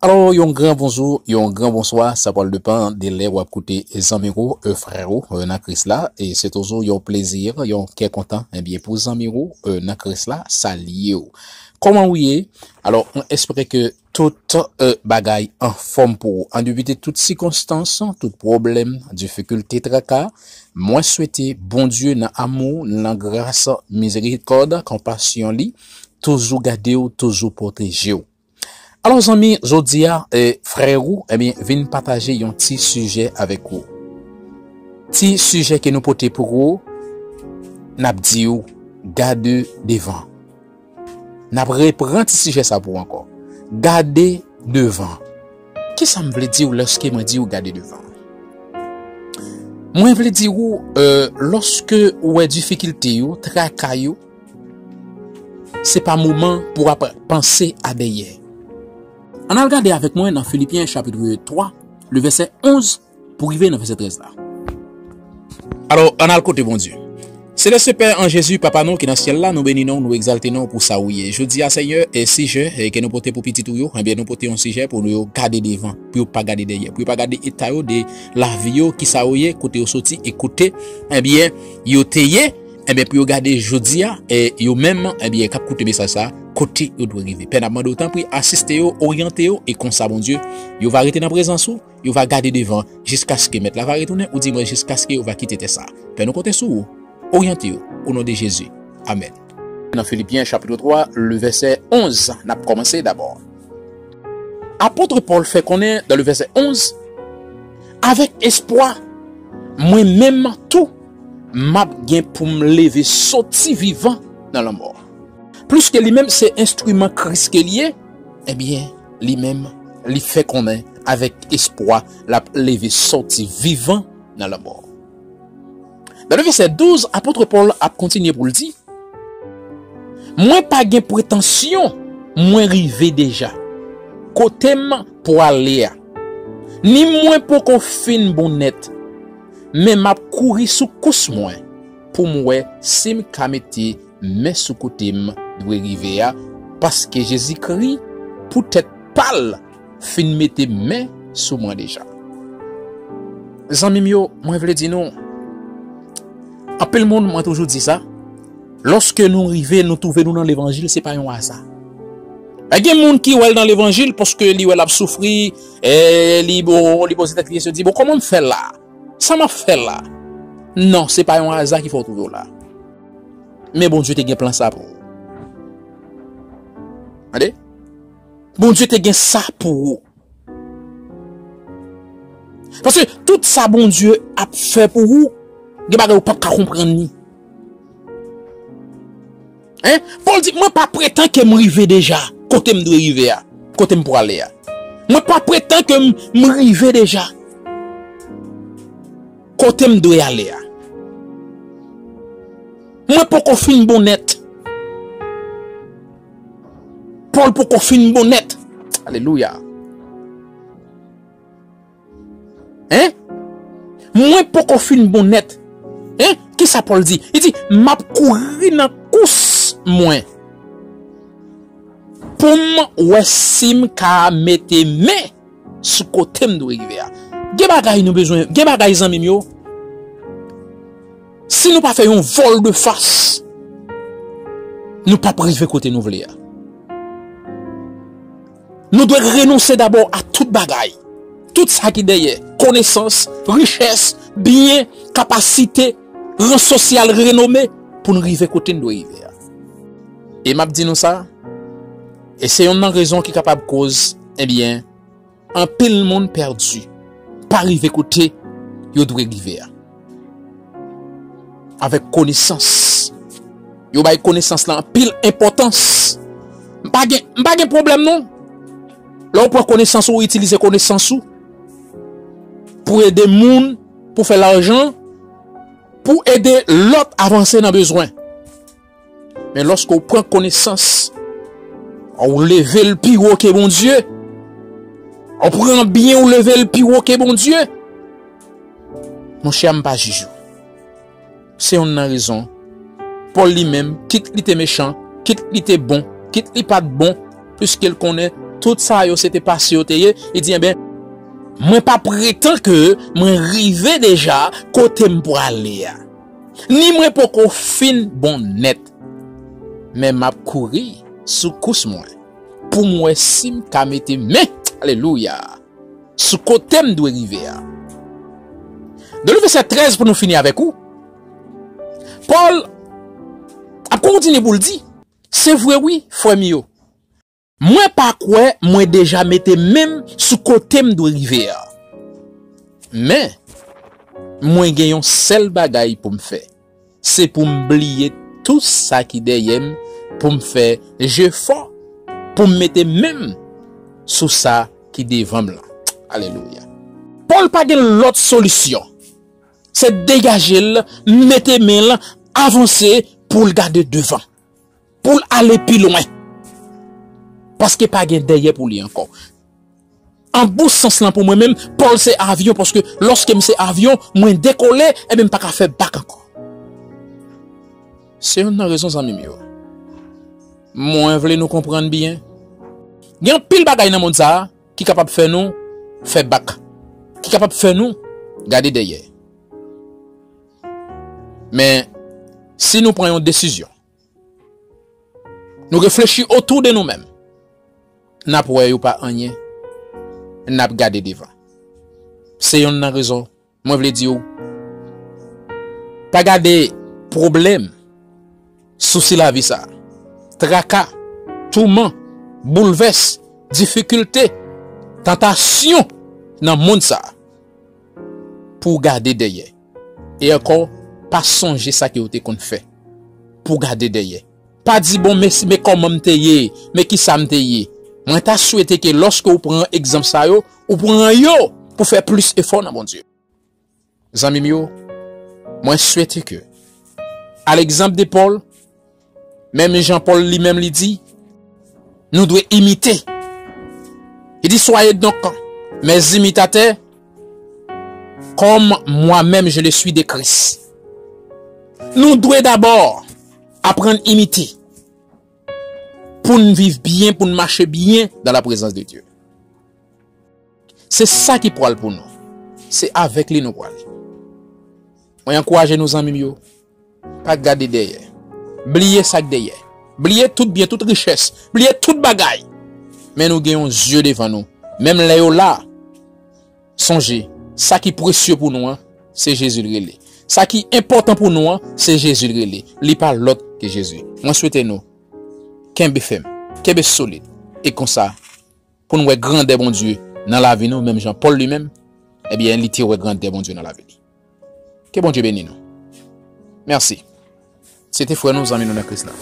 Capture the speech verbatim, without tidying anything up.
Alò, yon gran bonjou, yon gran bonswa, sa pral depann de lè w ap koute zanmi w, e, frè w, e, nan Kris la, e se toujou yon plezi, yon kè kontan, ebyen, pou zanmi w, e, nan Kris la, salye w. Kòman w ye? Alò, mwen espere ke tout, e, bagay anfòm pou ou. An depit de tout sikonstans, tout pwoblèm, difikilte, traka, mwen swete Bondye nan amou, nan gras, mizerikòd, konpasyon li, toujou gade w, toujou pwoteje w. Alò, zanmi, jodi a, e, frè ou, ebyen, vin pataje yon ti sijè avèk ou. Ti sijè ke nou pote pou ou, n ap di w, gade devan. N ap repran ti sijè sa pou ou ankò. Gade devan. Kisa m vle di w lèske mwen di w gade devan? Mwen vle di w, e, lòske ou wè difikilte yo, traka yo, se pa moman pou w ap panse a dèyè. Ann al gade avèk mwen nan Filipyen chapit twa, le vèsè onz pou rive nan vèsè trèz la. Alò, ann al kote Bondye. Selès Pè an Jezi, Papa nou ki nan syèl la, nou beni non w, nou egzalte non w pou sa ou ye. Jodi a, Senyè, e sijè, e, ke nou pote pou pitit ou yo, ebyen, nou pote yon sijè pou nou yo gade devan, pou yo pa gade dèyè, pou yo pa gade eta yo de lavi yo, kisa yo ye, kote yo soti e kote, ebyen, yo te ye, ebyen, pou yo gade jodi a, e yo menm, ebyen, k ap koute mesaj sa, kote yo dwe rive. Pè, n ap mande w tanpri, asiste yo, oryante yo, e konsa, Bondye, yo va rete nan prezans ou, yo va gade devan, jiskaske Mèt la va retounen, ou di mwen jiskaske yo va kite tè sa. Pè, nou konte sou ou, oryante yo, o non de Jezi. Amèn. Nan Filipyen chapit twa, le vèsè onz, n ap kòmanse dabò. Apot Pòl fè konnen dan le vèsè onz, avèk espwa, mwen menm tou, m ap gen pou m leve soti vivan nan lanmò. Pliske li menm se enstriman Kris ke li ye, ebyen, li menm, li fè konnen avèk espwa, l ap leve soti vivan nan lanmò. Dan le vèsè douz, apot Pòl ap kontinye pou l di, mwen pa gen pretansyon mwen rive deja kote m pwale a, ni mwen poko fin bon nèt, men m ap kouri sou kous mwen pou m wè si m ka mete men sou kote m dwe rive a, paske Jezikri, poutèt pa l, fin mete men sou mwen deja. Zanmi m yo, mwen vle di nou, anpil moun, mwen toujou di sa, lòske nou rive, nou twouve nou nan levanjil, se pa yon aza. E gen moun ki wè l nan levanjil paske li wè l ap soufri, e li, bon, li poze tèt li kesyon, di, bon, kòman m fè la? Sa m ap fè la? Non, se pa yon aza ki fè w twouve w la. Men Bondye te gen plan sa pou ou. Tande? Bondye te gen sa pou ou. Paske tout sa Bondye ap fè pou ou, gen bagay ou p ap ka konprann li. Hein? Pòl di, mwen pa pretan ke m rive deja kote m dwe rive a, kote m pwale a. Mwen pa pretan ke m, m rive deja kote m dwe ale a. Mwen poko fin bon nèt. Pòl poko fin bon nèt. Alelouya. Hein? Mwen poko fin bon nèt. Hein? Kisa Pòl di? Li di, m ap kouri nan kous mwen pou m wè si m ka mete men sou kote m dwe rive a. Gen bagay nou bezwen, gen bagay, zanmi m yo, si nou pa fè yon vòl de fas, nou p ap rive kote nou vle a. Nou dwe renonse dabò a tout bagay, tout sa ki dèyè, konesans, richès, byen, kapasite, ran sosyal, renome, pou n rive kote n dwe rive a. E m ap di nou sa, e se yonn nan rezon ki kapab koz, ebyen, anpil moun pèdi, pa rive kote yo dwe rive a. Avèk konesans. Yo bay konesans la anpil enpòtans. M pa gen, m pa gen pwoblèm non. Lè w pran konesans ou, ou itilize konesans ou pou ede moun, pou fè lajan, pou ede lòt avanse nan bezwen. Men lòske w pran konesans, w leve l pi wo ke Bondye, w pran byen, w leve l pi wo ke Bondye, monchè, m pa jije w. Se yonn nan rezon Pòl li menm, kit li te mechan, kit li te bon, kit li pa t bon, piske l konnen Tout sa yo se te pase yo te ye. Li di, enben, mwen pa pretan ke mwen rive deja kote m prale a. Ni mwen poko fin bon nèt. Men m ap kouri sou kous mwen pou m wè si m ka mete men, alelouya, sou kote m dwe rive a. Nan vèsè trèz pou nou fini avèk ou, Pòl ap kontinye pou l di, se vre wi, frè m yo. Mwen pa kwè mwen deja mete men m sou kote m dwe rive a. Men, mwen gen yon sèl bagay pou m fè. Se pou m bliye tout sa ki dèyè m, pou m fè jefò, pou m mete men m sou sa ki devan m lan. Alelouya. Pòl pa gen lòt solisyon. Se degaje l, mete men l, avanse pou l gade devan. Pou l ale pi lwen. Paske pa gen dèyè pou li ankò. An bon sans lan pou mwen menm, Pòl se avyon, paske lòske m se avyon, mwen dekole, ebyen m pa ka fè bak ankò. Se youn nan rezon, zanmi m yo. Mwen vle nou konprann byen. Gen anpil bagay nan mond sa a ki kapab fè nou fè bak, ki kapab fè nou gade dèyè. Men, si nou pran yon desizyon, nou reflechi otou de nou menm, n ap wè yo pa anyen, n ap gade devan. Se youn nan rezon mwen vle di w, pa gade pwoblèm, sousi lavi sa, traka, touman, boulvès, difikilte, tantasyon nan mond sa pou w gade dèyè. E ankò, pa sonje sa ke w te konn fè pou w gade dèyè. Pa di, bon, men, men kòman m te ye, men kisa m te ye. Mwen ta swete ke lòske w pran egzanp sa yo, ou pran yo pou fè plis efò nan Bondye. Zanmi m yo, mwen swete ke, a legzanp de Pòl, menm jan Pòl li menm li di, nou dwe imite. Li di, soyez donc mes imitateurs, comme moi-même je le suis de Christ. Nou dwe dabò aprann imite pou n viv byen, pou n mache byen dans la présence de Dieu. Se sa ki pral pou nou. Se avèk li nou prale. Mwen ankouraje nou, zanmi m yo. Pa gade dèyè. Bliye sa k dèyè. Bliye tout byen, tout richès. Bliye tout bagay. Men nou gen yon zye devan nou. Menm lè yo la, sonje, sa ki presye pou nou an, se Jezi l rele. Sa ki enpòtan pou nou an, se Jezi l rele. Li pa lòt ke Jezi. Mwen swete nou kenbe fèm, kenbe solid. E konsa, pou n wè grandè Bondye nan lavi nou, menm jan Pòl li menm, ebyen, li te wè grandè Bondye nan lavi li. Ke Bondye beni nou. Mèsi. Se te frè nou, zanmi nou nan Kris la.